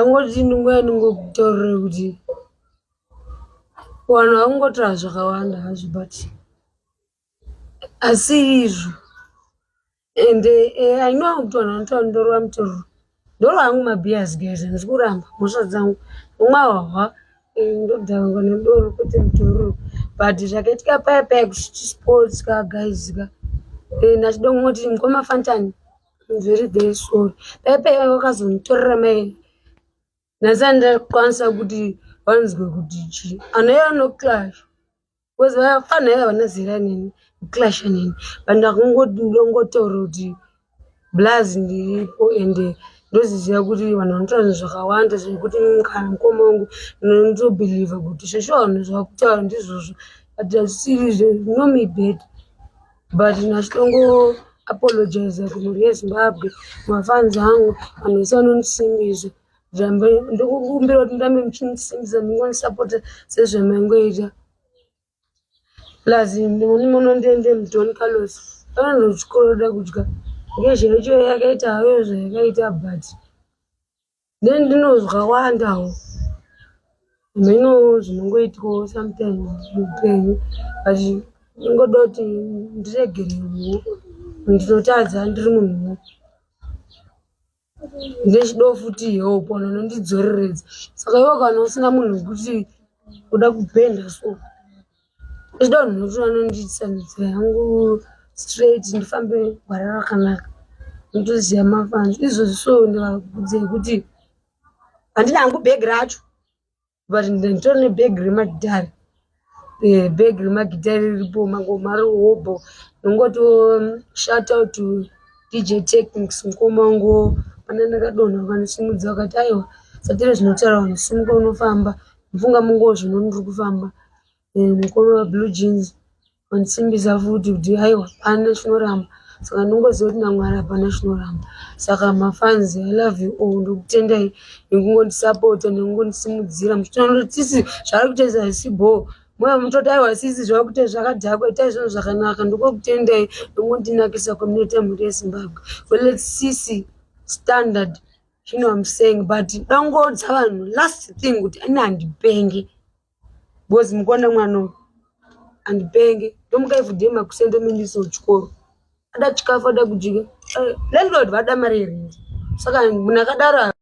Ndangoti ndingouya ndingokutaurira kuti vanhu vakungotaura zvakawanda hazvo, but asi izvo ende I know kuti vanhu vanotaura ndorova mutoriro. Ndorova hangu mabhias guys, handisi kuramba mhosva dzangu. Ndomwa hwahwa, ndodhakwa nedoro kwete mutoriro, but zvakaitika paya paya kuCity Sports ka guys ka, ndachida kungoti mukoma Fantani, I'm very very sorry. Paya paya vakazonditorera mai, ndasati ndakwanisa kuti vanzwe kuti chii anhu anoclash, because vafana havana zera neni, kuclasha neni, but ndakangoti ndongotaura kuti blaz ndiripo, ende ndoziziva kuti vanhu vanotaura zvinhu zvakawanda zvekuti kana mukoma wangu ndinotobhilivha kuti zveshuwa vanhu zvavakutaura ndizvozvo, but hazvisiri. Know me better, but ndachitongo apologiza kumhuri yeZimbabwe, mafans angu, vanhu vese vanondisimbisa. Ndokukumbira kuti murambe muchindisimbisa, mungondisapota sezvamaingoita. Plus munondiende muDon Carlos anoenda kuchikoro, da kudya ngezhe yacho yakaita hayo zvayakaita, but then ndino zvakawandawo mheno zvinongoitikawo sometimes muupenyu, but ndingoda kuti ndiregererewo, ndinotadza, ndiri munhuwo, ndechidawo futi help, vanhu vanondidzoreredza. Saka iwe kana usina munhu wekuti uda kubhenda, so ndichida vanhu vekuti vanondiitisa nzira yangu straight, ndifambe gwara rakanaka. Ndotoziva mafans izvozvi, so ndivakudzei kuti handina hangu bhegi racho, but nditori nebhegi remagitari, bhegi remagitari riripo, mangoma ari hobho. Ndongoti shout out to DJ Technics, mukoma wangu, pana ndakadonha vakandisimudza, vakati, "Aiwa, satire zvinotaura vanhu, simuka unofamba." Mufunga munguva zvino ndiri kufamba. Mukoma waBlue Jeans vandisimbisa futi kuti aiwa, hapana chinoramba. Saka ndinongoziva kuti naMwari hapana chinoramba. Saka mafans, I love you all. Ndokutendai nekungondisapota, nekungondisimudzira muchitaura kuti sisi zvaari kuita hazvisi bhoo, mouya mutoti, "Aiwa sisi, zvauri kuita zvakadhakwa, itai zvinhu zvakanaka." Ndokokutendai nekungondinakisa kwamunoita, mhuri yeZimbabwe. Well, sisi standard, you know what I'm saying? But dangoudza vanhu last thing kuti ini handipenge, because mukuona mwana uyu handipenge. Ndomuka everyday makuseni, ndomuendesa kuchikoro, ada chikafu, ada kudya, landlord vada mari yerent, saka munhu akadaro.